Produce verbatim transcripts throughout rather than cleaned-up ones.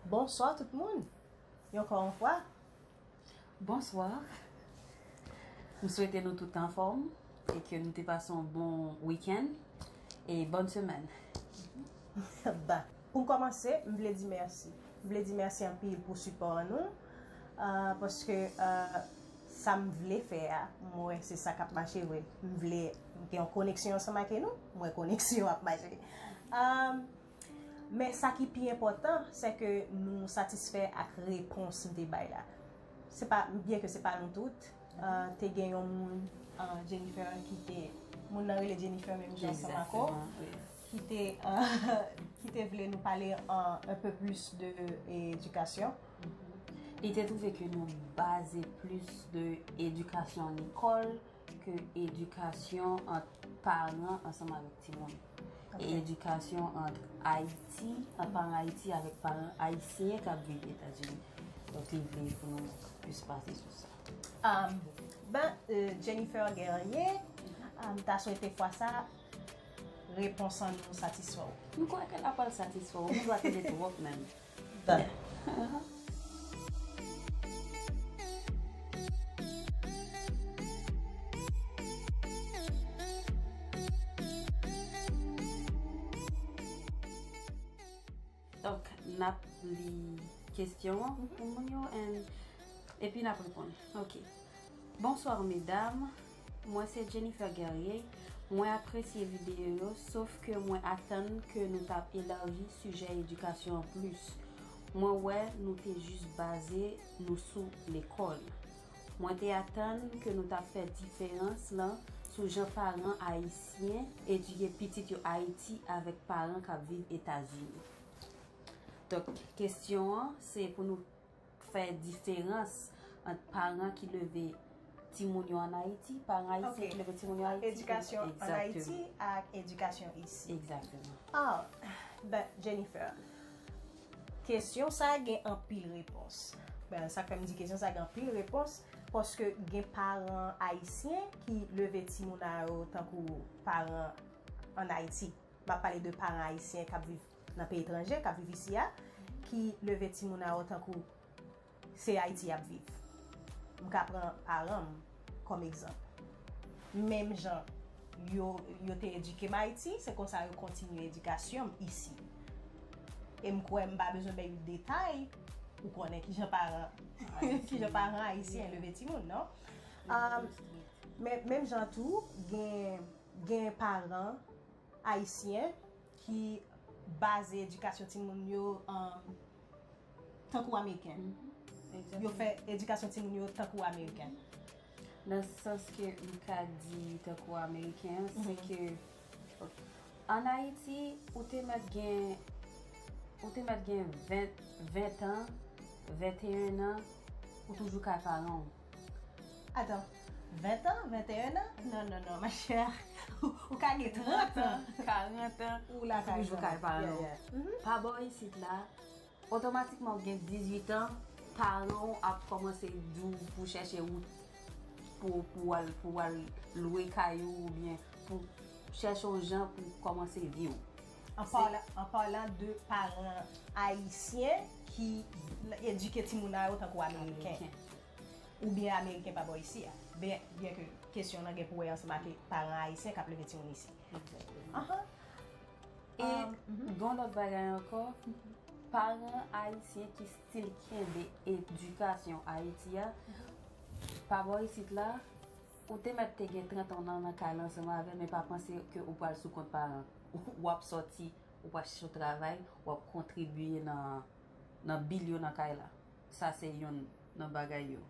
Bonswa tout moun. Yon ankò yon fwa. Bonswa. M swete nou tout anfòm e ke nou te pase yon bon wikenn e bòn semèn. Ba, pou m kòmanse, m vle di mèsi. M vle di mèsi anpil pou sipò an nou. Ah, paske ah, sa m vle fè a, m wè se sa k ap mache vre. M vle m gen yon koneksyon ansanm ak nou, m wè koneksyon ap mache. Ah, Men sa ki pi enpòtan, se ke nou satisfè ak repons m te bay la. Se pa, byen ke se pa nou tout, ah, te gen yon moun, ah, Jennifer ki te, moun nan rele Jennifer menm jan ansanm ak ou, ki te, ah, ki te vle nou pale un peu plus de edikasyon. Li te twouve ke nou baze plis de edikasyon lekòl ke edikasyon ant paran ansanm avèk timoun. E edikasyon ant Ayiti, ant paran Ayiti avèk paran ayisyen k ap viv Etazini. Donk, li vle pou nou plis pase sou sa. Um, ben, euh, Jennifer Guerrier, um, ta swete fwa sa, repons an nou satisfè w. M kwè ke l ap pral satisfè w, ou dwa tande twòp menm. Donk, n ap li kesyon an pou moun yo and epi n ap reponn. Ok. Bonswa medam, mwen se Jennifer Guerrier. Mwen apresye videyo yo, sof ke mwen atann ke nou t ap elaji sijè edikasyon an plis. Mwen wè nou te jis baze nou sou lekòl. Mwen te atann ke nou t ap fè diferans lan sou jan paran ayisyen edike pitit yo Ayiti avèk paran k ap viv Etazini. Donk, kesyon an, se pou nou fè diferans ant paran ki leve timoun yo ann Ayiti, paran ayisyen ki leve timoun yo Ayiti. Edikasyon ann Ayiti ak edikasyon isi. Egzakteman. Ah, ben, Jennifer, kesyon sa gen anpil repons. Ben, sa k fè m di kesyon sa gen anpil repons, paske gen paran ayisyen ki leve timoun a yo tankou paran ann Ayiti. M ap pale de paran ayisyen k ap viv nan peyi etranje, k ap viv isi a, ki leve timoun a yo tankou se Ayiti y ap viv. M ka pran paran m kòm egzanp. Menm jan yo, yo te edike m Ayiti, se konsa yo kontinye edikasyon m isi. E m kwè m pa bezwen bay detay, ou konnen kijan paran, kijan paran ayisyen leve timoun, non? Um, men, menm jan tou, gen, gen paran ayisyen ki baze edikasyon timoun yo, um, tankou ameriken. Yo fè edikasyon timoun yo tankou ameriken. Nan sans ke m ka di tankou ameriken an, se ke ann Ayiti, ou te mèt gen, ou te mèt gen ven, ven an, venteyen an, ou toujou kay paran w. Atan, ven an, venteyen an? Non, non, non, ma chère. Ou ka gen trant an, karant an, ou toujou kay paran w. Pa bò isit la, otomatikman ou gen dizuit an, paran w ap kòmanse di w pou chèche wout pou, pou w al, pou w al lwe kay ou oubyen pou chèche yon jan pou kòmanse vi w. An palan, an palan de paran ayisyen ki edike timoun a yo tankou ameriken. Oubyen ameriken pa bò isi a. Byen, byen ke kesyon an gen pou wè ansanm ak paran ayisyen k ap leve timoun isi. Egzakteman. E gen yon lòt bagay ankò, paran ayisyen ki still kenbe edikasyon Ayiti a, pa bò isit la, ou te mèt te gen trant an nan, nan kay la ansanm avè l, men pa panse ke ou pral sou kont paran. W ap sòti, ou pral chèche yon travay, w ap kontribye nan, nan bil yo nan kay la. Sa se youn nan bagay yo.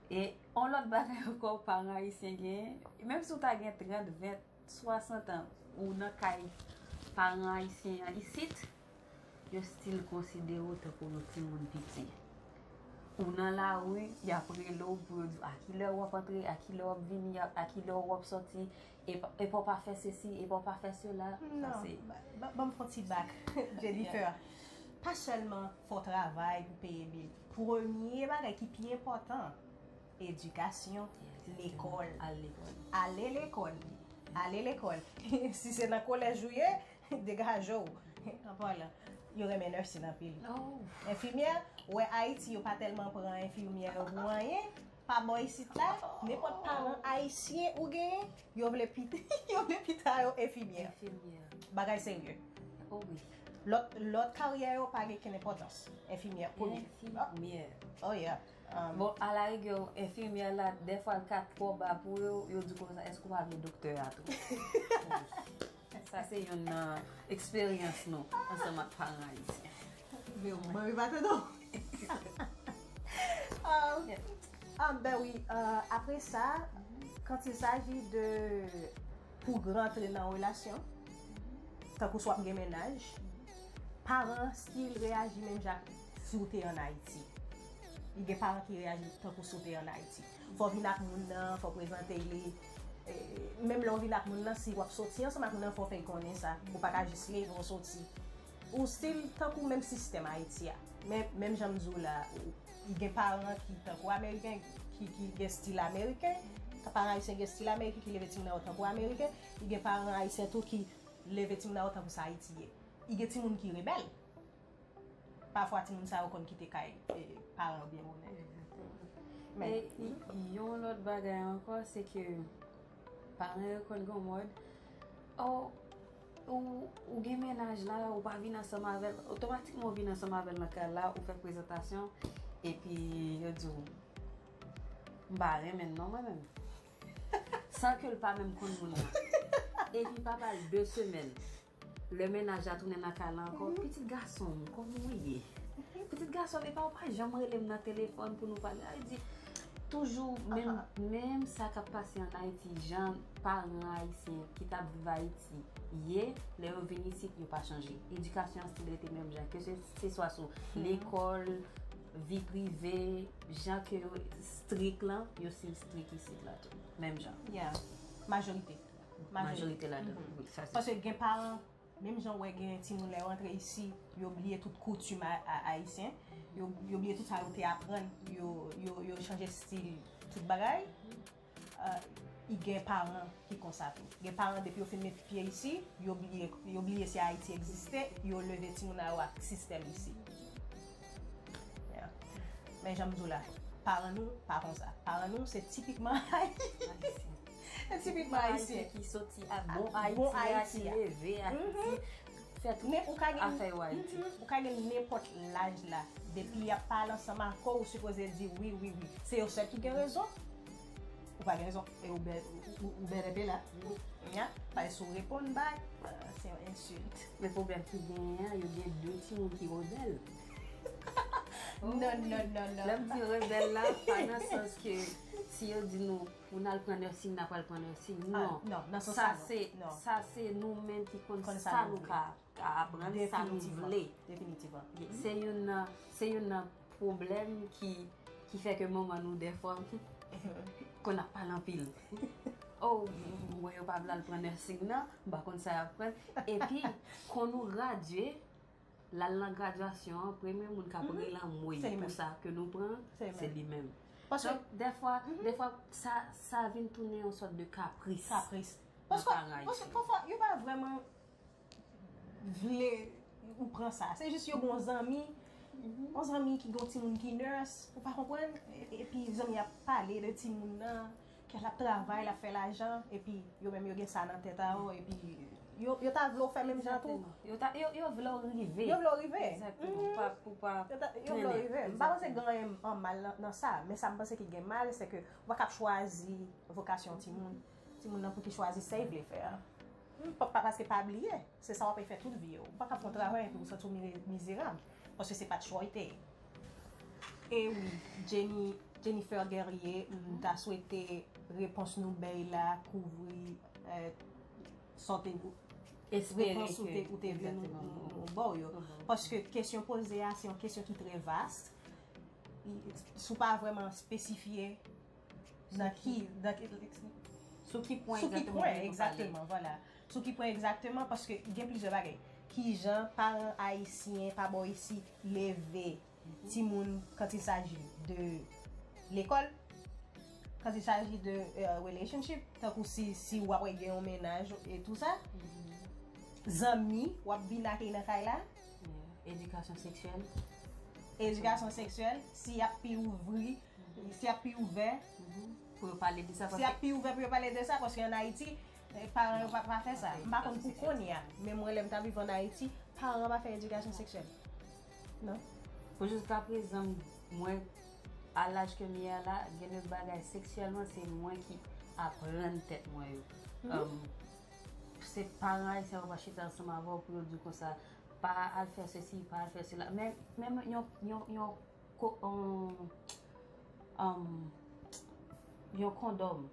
E yon lòt bagay ankò paran ayisyen genyen, menm si w ta gen trant, ven, swasant an, ou nan kay paran ayisyen an isit, yo still konsidere w tankou yon timoun piti. Ou nan lari, y ap rele w pou yo di w a kilè w ap antre, a kilè w ap vini, a, a kilè w ap sòti, epa, epa w pa fè sesi, epa w pa fè sela. Non, ban m fè yon ti bak, Jennifer. Pa sèlman fè w travay pou peye bil. Premye bagay ki pi enpòtan, edikasyon, lekòl. Ale lekòl. Ale lekòl. Ale lekòl. Si se nan kolèj ou ye, degaje w. An palan. Yo renmen nursing anpil. Enfimyè, ou wè Ayiti, yo pa tèlman pran enfimyè yo pou anyen. Pa bò isit la, nenpòt paran ayisyen ou genyen, yo vle pita, yo vle pita yo enfimyè. Enfimyè. Bagay serye. Oh wi. Lòt, lòt karyè yo pa gen kenn enpòtans. Enfimyè, polis. Enfimyè. Oh yeah. Um, bon, alarigè, enfimyè la, dèfwa l ka twò ba pou yo, yo di konsa, èske w pa vle doktè a tou? Sa se youn nan eksperyans nou ansanm ak paran ayisyen. Men w manmi pa tande w. Ah, ah, ben wi, euh, apre sa, quand il s'agit de pou rantre nan relasyon, tankou si w ap gen mennaj, paran still reyaji menm jan si w te ann Ayiti. Li gen paran ki reyaji tankou si w te ann Ayiti. Fò w vin ak moun nan, fò w prezante li. E, menm lè w vin ak moun nan, si w ap soti ansanm ak moun nan, fò w fè l konnen sa. Ou pa ka jis leve w soti. Ou still tankou menm sistèm Ayiti a. Men, menm jan m di w la, ou, gen paran ki tankou ameriken, ki, ki gen stil ameriken, paran ayisyen gen stil ameriken, ki leve timoun nan yo tankou ameriken, gen paran ayisyen tou ki leve timoun nan yo tankou sa Ayiti ye. Gen timoun ki rebèl. Pafwa timoun sa yo konn kite kay, e, paran yo byen bonè. Men, e, y-, yon lòt bagay ankò, se ke paran yo konn gen yon mòd, oh, ou, ou gen mennaj la, ou pa vin ansanm avè l, otomatikman ou vin ansanm avè l nan kay la, ou fè prezantasyon, epi yo di w, "M pa renmen l non, mwen menm." San ke l pa menm konn moun nan. Epi pa ba l de semèn. Lè mennaj la tounen nan kay la ankò, "Pitit gason m, kòman w ye?" Pitit gason m, epa w pa janm rele m nan telefòn pou nou pale. Sa vle di, toujou, menm, menm sa k ap pase ann Ayiti, jan paran ayisyen ki t ap viv Ayiti ye, lè yo vin isit, yo pa chanje. Edikasyon an still rete menm jan, ke se, se swa sou lekòl, vi prive, jan ke yo strik lan, yo still strik isit la tou. Menm jan. Yeah. Majorite. Majorite ladan, wi, sa se. Paske gen paran, menm jan w wè gen timoun lè yo antre isi, yo bliye tout koutim a, a, ayisyen, yo, yo bliye tout sa yo te aprann, yo, yo, yo chanje stil tout bagay. Euh, i gen paran ki konsa tou. Gen paran depi yo fin met pye isi, yo bliye, yo bliye si Ayiti egziste, yo leve timoun yo ak sistèm isi. Yeah. Men jan m di w la, paran nou pa konsa. Paran nou se tipikman ayisyen. Se tipikman ayisyen ki soti ak bon Ayiti a, ki leve a, ki fè tout afè yo Ayiti. Ou ka gen nenpòt laj la. Depi y ap pale ansanm ak ou, ou sipoze di wi, wi, wi. Se yo sèl ki gen rezon. Ou pa gen rezon. E ou bè, ou, ou, ou bèlè pe la. Nya, paske si w reponn back, euh, se yon ensilt. Men pwoblèm ki genyen an, yo gen de timoun ki rebèl. Non, non, non, non. Lè m di rebèl la, pa nan sans ke si yo di nou, pou n al pran nursing, n a pral pran nursing. Non. Non, nan sans sa, non. Sa se, sa se nou menm ki konn sa nou ka, ka aprann, sa nou vle. Definitivman. Se youn nan, se youn nan pwoblèm ki, ki fè ke manman nou dèfwa konn ap pale anpil. Oh, m wè yo pa vle al pran nursing nan, m pa konn sa y ap pran. Epi, kon nou gradye, l al nan gradyasyon an, premye moun k ap rele anmwey pou sa ke nou pran, se li menm. Donk, dèfwa, dèfwa, sa, sa vin tounen yon sòt de kapris. Kapris. Paske, paske pafwa, yo pa vrèman vle ou pran sa. Se jis yo gen yon zanmi, yon zanmi ki gen yon timoun ki nurse, ou pa konprann, e-, epi zanmi ap pale de timoun nan, ke l ap travay, l ap fè lajan, epi yo menm yo gen sa nan tèt a yo, epi yo, yo ta vle w fè menm jan tou. Yo ta, yo, yo vle w rive. Yo vle w rive. Egzakteman. Ou pa, ou pa yo ta, yo vle w rive. M pa panse gen anyen an mal nan, nan sa, men sa m panse ki gen mal, se ke ou pa ka ap chwazi vokasyon timoun. Timoun nan pou ki chwazi sa l vle fè a. Pa, pa, paske pa bliye, se sa w ap fè tout vi w. Ou pa ka fè yon travay epi ou santi w mi-, mizerab. Paske se pa t chwa w te ye. E wi, Jenny, Jennifer Guerrier, m ta swete repons nou bay la kouvri, euh, sa w te, repons ou te, ou te vle nou, nou ba w yo. Paske kesyon poze a, se yon kesyon ki trè vas. I, si w pa vrèman espesifye nan ki, nan ki, sou ki pwen egzakteman, vwala. Sou ki pwen egzakteman, paske gen plizyè bagay. Kijan paran ayisyen pa bò isi leve timoun quand il s'agit de l'école, quand il s'agit de, euh, relationship, tankou si, si w ap gen yon mennaj e tou sa, zanmi, w ap vin akèy nan kay la, Edikasyon seksyèl. Edikasyon seksyèl, si y ap pi ouvri, si y ap pi ouvè, Pou yo pale de sa. si y ap pi ouvè pou yo pale de sa, paske ann Ayiti, eh, paran yo pa, pa fè sa. M pa konn pou kounye a, men mwen, lè m t ap viv ann Ayiti, paran pa fè edikasyon seksyèl. Non. Pou jiskaprezan, mwen, a laj ke m ye a la, gen de bagay seksyèlman, se mwen ki aprann tèt mwen yo. Um, se paran ayisyen yo pa chita ansanm avè w pou yo di w konsa, pa al fè sesi, pa al fè sela. Men, men yon, yon, yon, ko- yon, um, yon kondòm,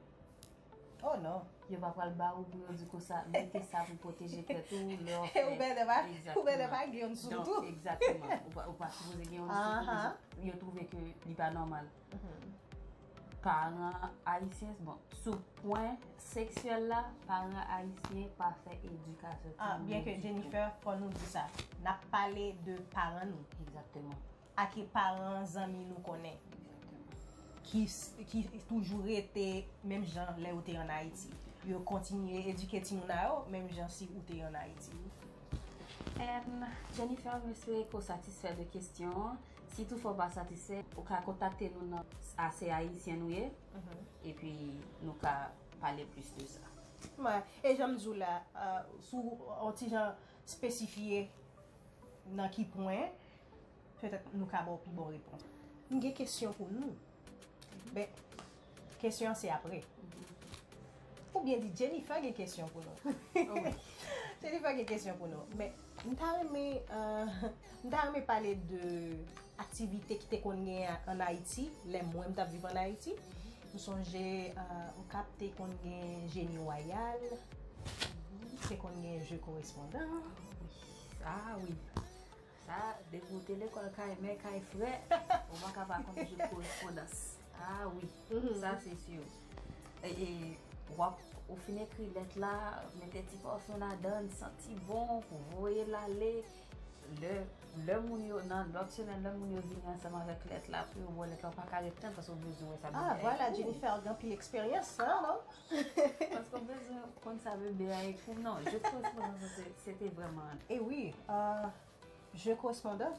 Oh non. yo pa pral ba ou pou yo di konsa, mete sa pou pwoteje tèt ou lè w fè. Ou bèlè pa, ou bèlè pa gen yon sou tou. Egzakteman. Ou pa, ou pa sipoze gen yon sou tou. Yo twouve ke li pa nòmal. Paran ayisyen, bon, sou pwen seksyèl la, paran ayisyen pa fè edikasyon. Ah, byen ke Jennifer, fò nou di sa. N ap pale de paran nou. Egzakteman. Ak paran zanmi nou konnen. Ki, ki toujou rete menm jan lè yo te ann Ayiti. Yo kontinye edike timoun a yo menm jan si ou te ann Ayiti. And Jennifer, m espere ke w satisfè de kesyon an. Si toutfwa w pa satisfè, ou ka kontakte nou nan A C Ayisyen nou ye. Epi nou ka pale plis de sa. Mwen, e jan m di w la, uh, sou yon ti jan espesifye nan ki pwen, petèt nou ka ba w pi bon repons. M gen kesyon pou nou. Men, kesyon an se apre. Oubyen di Jennifer gen kesyon pou nou. Jennifer gen kesyon pou nou. Men, m ta renmen, uh, m ta renmen pale de aktivite ki te konn gen ann Ayiti, lè mwen m t ap viv ann Ayiti. M sonje, uh, Okap te konn gen Jeni Wayal, te konn gen Je Korespondan. Ah wi. Sa, depi w te lekòl kay mè, kay frè, ou pa ka pa konn Je Korespondans. Ah wi, sa se si. E, e w ap, ou fin ekri lèt la, mete ti pafim ladan l, santi bon, pou voye l ale. Lè, lè moun yo, nan lòt semèn, lè moun yo vini ansanm avèk lèt la, pou yo ba w lèt la, ou pa ka ret tann paske w bezwen wè sa bebe a ekri. Ah, vwala, Jennifer gen anpil eksperyans, non? Paske w bezwen konn sa bebe a ekri. Non, Je Korespondans, se, se te vrèman. E wi, ah, Je Korespondan,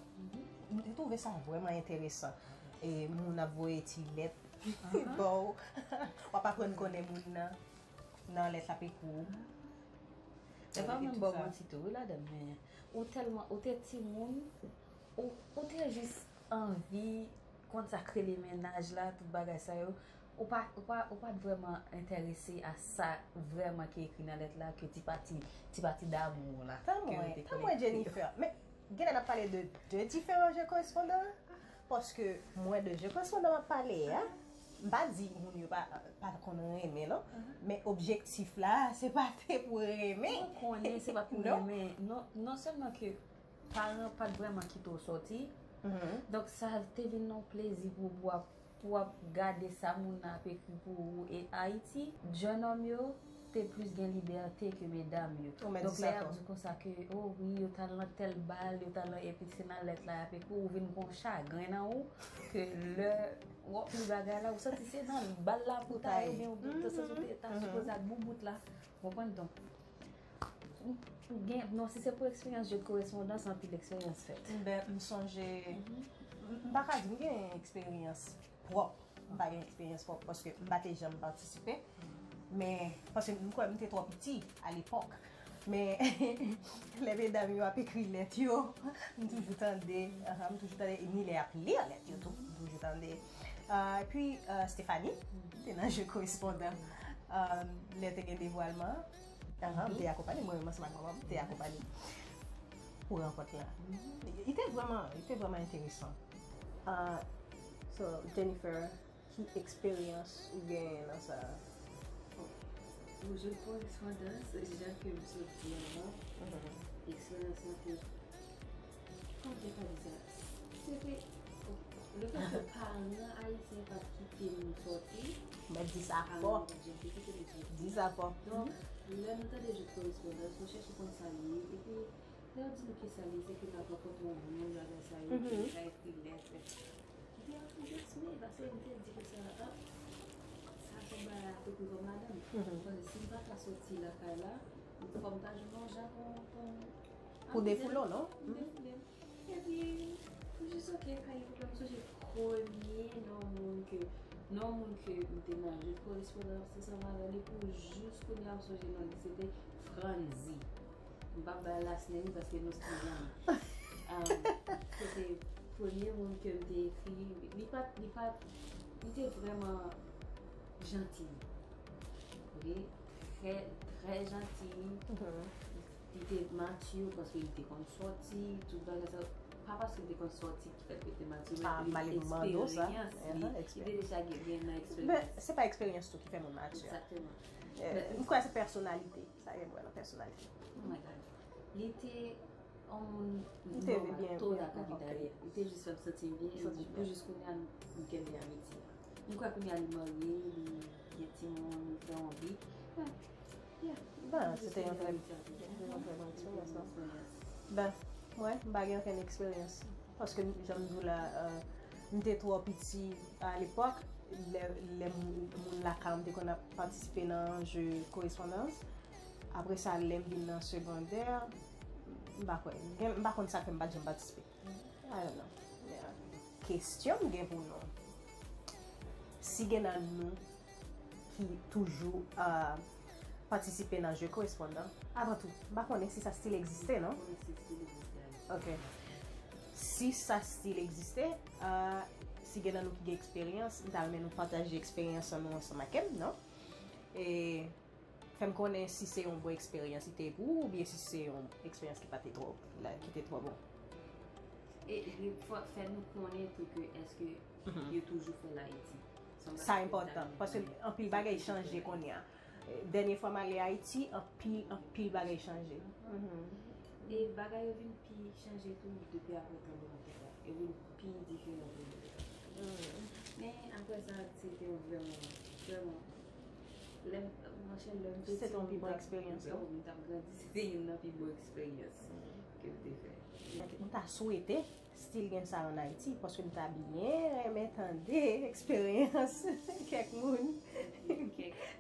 m te twouve sa vrèman enteresan. E moun ap voye ti lèt ba w, w ap aprann konnen moun nan, nan lèt l ap ekri w. E pa menm ba w manti tou, wi, ladan, men ou tèlman, ou te timoun, ou, ou te jis anvi konn sa k rele mennaj la, tout bagay sa yo. Ou pa, ou pa, ou pa t vrèman enterese a sa vrèman ki ekri nan lèt la, ke ti pati, ti pati damou la. Tanmwen, tanmwen Jennifer. Men, genlè n ap pale de de diferan Je Korespondan. Paske mwen de Je Korespondan m ap pale a, m pa di moun yo pa, pa konn renmen, non. Men objektif la, se pa te pou renmen. Mwen konnen se pa pou renmen. Non, non sèlman ke paran pa t vrèman kite w sòti. Donk, sa te vin yon plezi pou, pou w ap, pou w ap gade sa moun nan ap ekri pou ou. E Ayiti, jennonm yo te plis gen libète ke medam yo. Donk, lè y ap di konsa ke, oh wi, yo t al nan tèl bal, yo t al nan, epi se nan lèt la y ap ekri, ou vin gon chagren nan ou, ke lè w ap li bagay la, ou santi se nan bal la pou ta ye, oubyen ou ta santi ou ta sipoze ak boubout la. Konprann? Donk, Gen, non, si se pou eksperyans Je Korespondans, anpil eksperyans fèt. Ben, m sonje, m, m pa ka di m gen eksperyans pwòp. M pa gen eksperyans pwòp paske m pa te janm patisipe. Men, paske m kwè m te twò piti alepòk. Men, lè medam yo ap ekri lèt yo, m toujou tande, aha, m toujou tande, ni lè y ap li lèt yo tou, m toujou tande. Ah, epi, ah, Stephanie, te nan Je Korespondan. Ah, lè te gen devwalman, Aha, m te akonpanye, mwen menm ansanm ak manman m, m te akonpanye pou rankont la. Li te vrèman, li te vrèman enteresan. Ah, so, Jennifer, ki eksperyans ou genyen nan sa a? Bon, Je Korespondans, jan ke m sot di avan, eksperyans lan te Kòm te ka di sa, se te lefètke paran ayisyen pa t kite nou sòti. Mèt di sa fò. Di sa fò. Donk, lè nou tande Je Korespondans, nou chèche konn sa l ye. Epi, lè yo di nou ki sa l ye, se ke n ap rankontre yon moun, bagay sa yo, epi nou ka ekri lèt. M te anfizasme, paske m te di ke sa, ah, sa se yon bagay a te pi kòm madanm. Paske si m pa ka sòti lakay la, fò m ta jwenn yon jan pou, pou, pou defoule w, non? Pou defoule m. Epi, m jis, ok, pa gen pwoblèm. M sonje premye non moun ke, non moun ke m te nan jeu de correspondance ansanm avè li, pou jis kounye a m sonje non li, se te Franzi. M p ap bay last name li paske nou still zanmi. Um, se te premye moun ke m te ekri. Li pa t, li pa t, li te vrèman janti. Ok? Trè, trè janti. Li te mature paske li te konn sòti, tout bagay sa. Pa paske li te konn sòti ki fè ke li te mature, men li eksperyans li. Li te deja gen, gen nan eksperyans. Men se pa eksperyans tou ki fè moun mature. Exactement. Eh, m kwè se pèsonalite. Sa gen wè nan pèsonalite. Oh my God. Li te yon moun nòmal, total ak Italyen. Li te jis fè m santi m byen, epi pou jis kounye a, m kenbe amitye a. M kwè kounye a li marye, li gen timoun, li fè yon vi. Yeah. Ben, se te yon trè, se te yon trè bon eksperyans, non? Ben, mwen, m pa gen okenn eksperyans. Paske, jan m di w la, euh, m te twò piti a lepòk, lè, lè moun, moun lakay m te konn ap patisipe nan jeu correspondance. Apre sa, lè m vin nan segondè, m pa kwè. M pa konn sa k fè m pa t janm patisipe. I don't know. Yeah. Kesyon m gen pou nou. Si gen nan nou ki toujou, euh, patisipe nan jeu correspondant, avan tou, m pa konnen si sa still egziste, non? Ok. Si sa still egziste, euh, si gen nan nou ki gen eksperyans, m ta renmen nou pataje eksperyans an nou ansanm ak m, non? E fè m konnen si se yon bon eksperyans li te ye pou ou, oubyen si se yon eksperyans ki pa te twò, la, ki te twò bon. E, e fò, fè nou konnen tou ke èske yo toujou fè l Ayiti. Sa enpòtan, paske anpil bagay chanje kounye a. Dènye fwa m ale Ayiti, anpil, anpil bagay chanje. E bagay yo vin pi chanje tou depi apre tranblemanntè a. Yo vin pi diferan tou. Men apre sa, se te vrèman, vrèman, lè m, monchè, lè m te ti moun, m t ap, m t ap grandi, se te youn nan pi bon eksperyans ke m te fè. M ta swete still gen sa ann Ayiti, paske m ta byen renmen tande eksperyans kèk moun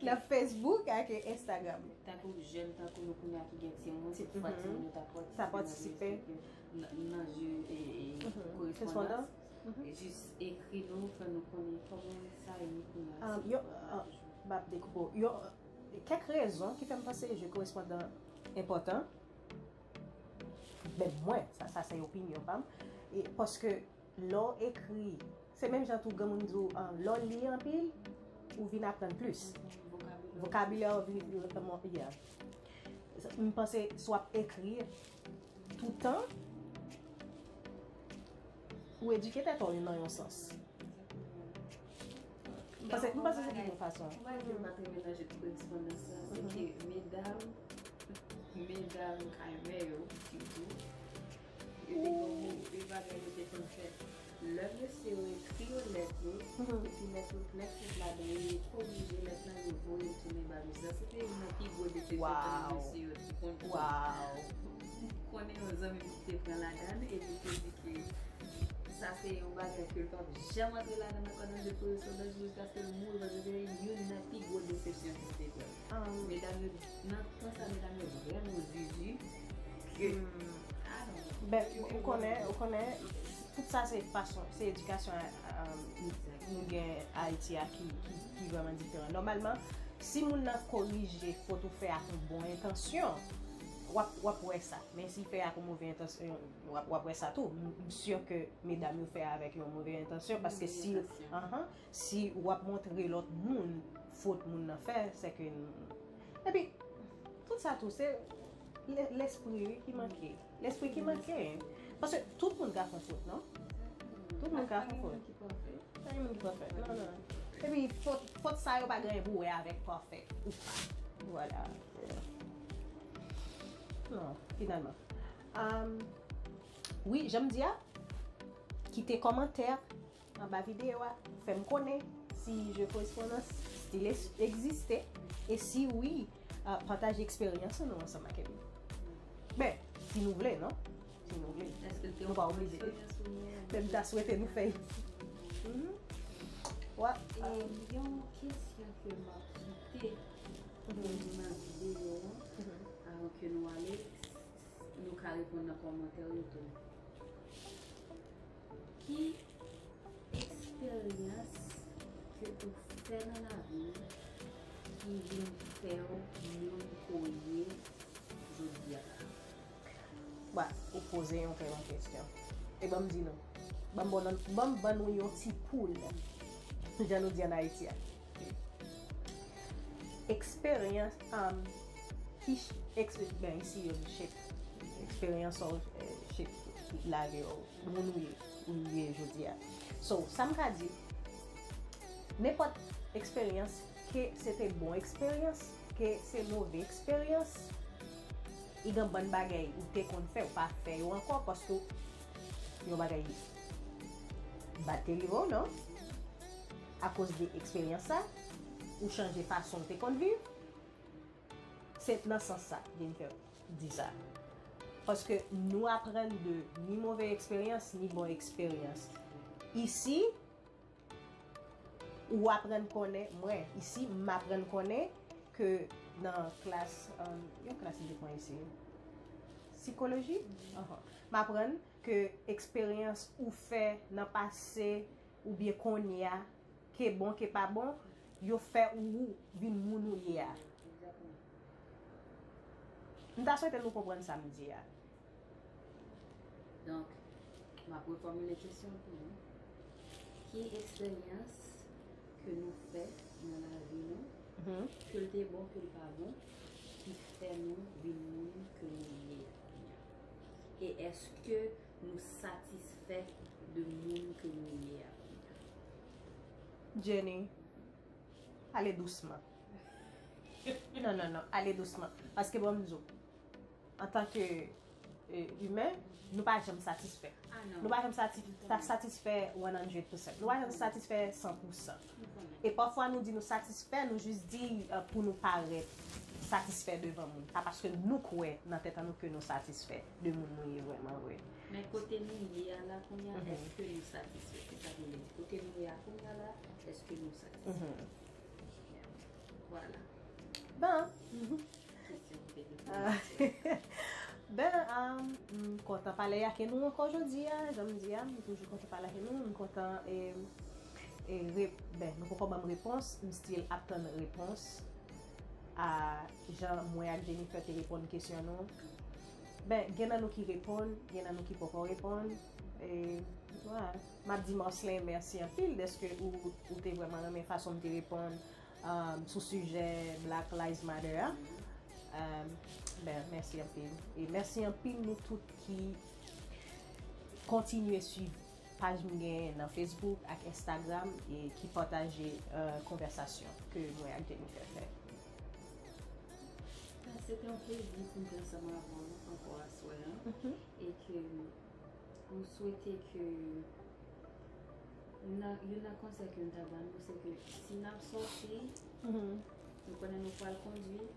nan Facebook ak Instagram. Tankou jèn tankou nou kounye a ki gen timoun, se pou fwa timoun yo ta patisipe nan jeu, nan jeu, e, e, korespondans. Jis ekri nou, fè nou konnen kòman sa ye kounye a. Yo, m ap dekoupe w. Yo, kèk rezon ki fè m panse jeu korespondan enpòtan. Men mwen, sa, sa se opinyon pa m. E paske lè w ekri, se menm jan tou granmoun di w, ah, lè w li anpil, ou vin aprann plis. Vokabilè w vin, yeah. M panse si w ap ekri toutan, ou edike tèt ou nan yon sans. M panse, m panse se pi bon fason. Yon bagay ke m pa t renmen nan jeu de correspondance la, se ke medam, medam Kaymè yo, sitou, yo te gen yon move bagay yo te konn fè. Lè mesye yo ekri yo lèt yo, epi lèt yo, lèt yo ladan yo, yo korije lèt lan, yo voye l tounen ba mesye a. Se te youn nan pi gwo desepsyon pou mesye yo te konn pran. M konnen yon zanmi m ki te pran ladan l, epi l te di ke sa se yon bagay ke l p ap janm antre ladan l ankò nan jeu de correspondance jiskaske l mouri, paske se te youn nan pi gwo desepsyon ke l te pran. Medam yo, nan tan sa, medam yo vrèman zizi. Ke, ah non. Ben, ou konnen, ou konnen, tout sa se fason, se edikasyon, um, nou gen Ayiti a ki, ki, ki vrèman diferan. Nòmalman, si moun nan korije fot ou fè ak yon bon entansyon, w ap, w ap wè sa. Men si l fè ak yon move entansyon, w ap, w ap wè sa tou. M, m si ke medam yo fè avèk yon move entansyon, paske si, anhan, si w ap montre lòt moun fot moun nan fè, se ke n-, epi, tout sa tou, se le-, lespri wi ki manke. Lespri ki manke. Paske tout moun ka fè fot, non? Tout moun ka fè fot. Pa gen moun ki pafè. Non, non. Epi, fot, fot sa yo pa gen anyen pou wè avèk pafè ou pa. Vwala. Non, finalman. Um, wi, jan m di a, kite kòmantè anba videyo a, fè m konnen si jeu correspondance still es-, egziste, e si wi, ah, pataje eksperyans nou ansanm ak Emily. Ben, si nou vle, non? Si nou vle. Nou pa oblije. Men m ta swete nou fè l. Mhm. Wa. E yon kesyon ke m ap kite pou nou nan videyo an, avan ke nou ale, nou ka reponn nan kòmantè yo tou. Ki eksperyans ke ou fè nan lavi w ki vin fè w moun ke w ye jodi a la? Ba, ou poze yon trè bon kesyon. E ban m di nou, ban m ban nou, ban m ban nou yon ti poul, jan nou di ann Ayiti a. Eksperyans, um, ki, ex, ben, isi yo di shape. Eksperyans ou, eh, shape lavi ou, moun ou ye, ou ye jodi a. So, sa m ka di, nenpòt eksperyans, ke se te bon eksperyans, ke se move eksperyans, i gen bann bagay ou te konn fè, ou pa fè yo ankò, paske yon bagay bat te rive w, non? Akoz de eksperyans sa, ou chanje fason w te konn viv. Se nan sans sa, Jennifer di sa. Paske nou aprann de ni move eksperyans, ni bon eksperyans. Isi, ou aprann konnen, mwen, isi, m aprann konnen ke nan klas, um, yon klas m te pran isi, sikoloji, m aprann ke eksperyans ou fè nan pase oubyen kounye a, ke bon, ke pa bon, yo fè ou vin moun ou ye a. M ta swete nou konprann sa m di a. Donk, m ap refòmile kesyon pou nou. Ki eksperyans ke nou fè nan lavi nou, ke l te bon, ke l pa bon, ki fè nou vin moun ke nou ye a kounye a? E èske nou satisfè de moun ke nou ye a kounye a? Jenny, ale dousman. Non, non, non, ale dousman. Paske bon, m di w, antanke, eh, imen, nou pa janm satisfè. Ah non. Nou pa janm sati, ta satisfè one hundred percent. Nou pa janm satisfè san pou san. E pafwa nou di nou satisfè, nou jis di, eh, pou nou parèt satisfè devan moun. Pa paske nou kwè nan tèt an nou ke nou satisfè de moun nou ye vrèman vre. Men kote nou ye a la kounye a, èske nou satisfè? Se sa m vle di. Kote nou ye a kounye a la, èske nou satisfè? Vwala. Bon. Kesyon m te gen. Ben, um, m kontan pale ake nou ankò jodi a. Jan m di a, m toujou kontan pale ake nou. M kontan, e, e, rep, ben, nou poko ban m repons. M still ap tann repons a jan mwen ak Jennifer te reponn kesyon nou. Ben, gen nan nou ki reponn, gen nan nou ki poko reponn. E, vwala. M ap di Marcelin mèsi anpil dèske ou, ou te vrèman renmen fason m te reponn, um, sou sijè Black Lives Matter a. Um, ben, mèsi anpil. E mèsi anpil nou tout ki kontinye swiv paj m genyen nan Facebook ak Instagram e ki pataje, uh, konvèsasyon ke mwen ak Jennifer fè. Ben, se te yon plezi pou m te ansanm avè w ankò aswè a. E ke m swete ke nan, youn nan konsèy ke m ta ba nou, se ke si n ap sòti, nou konnen nou pral kondui,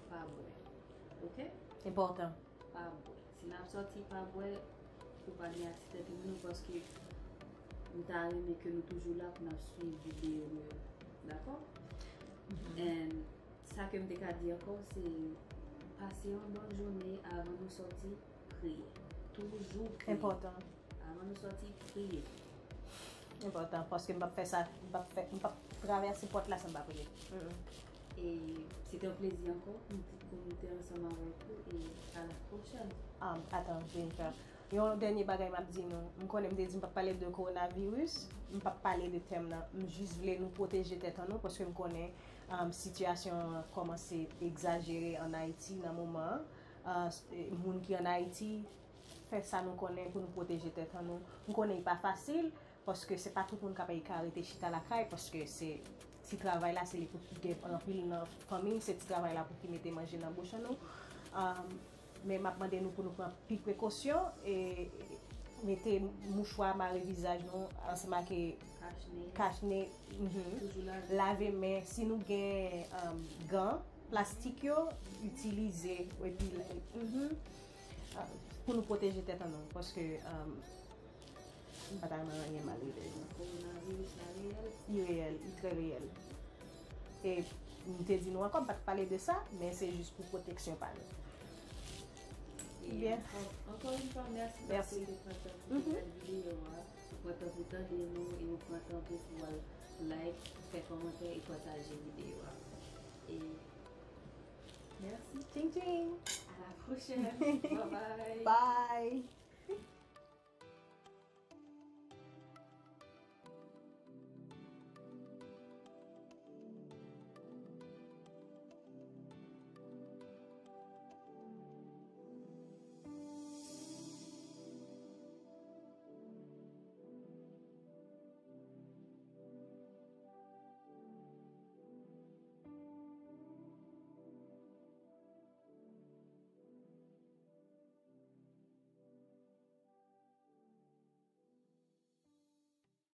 pa bwè. Oke? Enpòtan. Pa bwè. Si n ap sòti, pa bwè, pou pa gen aksidan tribinal, paske m ta renmen ke nou toujou la pou n ap swiv videyo nou yo. Dakò? And sa ke m te ka di ankò, se pase yon bòn jounen avan nou sòti, priye. Toujou priye. Enpòtan. Avan nou sòti, priye. Enpòtan, paske m p ap fè sa, m p ap fè, m p ap travèse pòt la san m pa priye. Mm-mm. E se te yon plezi ankò pou m te, pou m te ansanm avèk ou e a la pwochèn. Um, atan, Jennifer. Yon dènye bagay m ap di nou. M konnen m te di m p ap pale de kowonaviris, m p ap pale de tèm nan. M jis vle nou pwoteje tèt an nou paske m konnen, um, sitiyasyon an kòmanse egzajere ann Ayiti nan moman an. Uh, s-, e, moun ki ann Ayiti, fè sa nou konnen pou nou pwoteje tèt an nou. M konnen li pa fasil, paske se pa tout moun k ap ka rete chita lakay, paske se ti travay la, se li pou ki gen anpil nan fanmi, se ti travay la pou ki mete manje nan bouch an nou. Um, men m ap mande nou pou nou pran pi prekosyon e mete mouchwa, mare vizaj nou ansanm ak Kachne. Kachne, mhm. Toujou lave. Lave men. Si nou gen, um, gan plastik yo, itilize. Epi, mhm. Ah, pou nou pwoteje tèt an nou, paske, um, m pa ta renmen anyen mal rive nou. Kowonaviris la reyèl. Li reyèl, li trè reyèl. E m te di nou ankò, m pa t pale de sa, men se jis pou pwoteksyon pa nou. E Byen. Ankò, ankò yon fwa, mèsi Mèsi. Paske te pran tan pou te gade videyo a. Pran tan pou tande nou e ou pran tan tou pou al like, fè kòmantè e pataje videyo a. E mèsi. Tching tching. À la prochaine. Bye bye. Bye.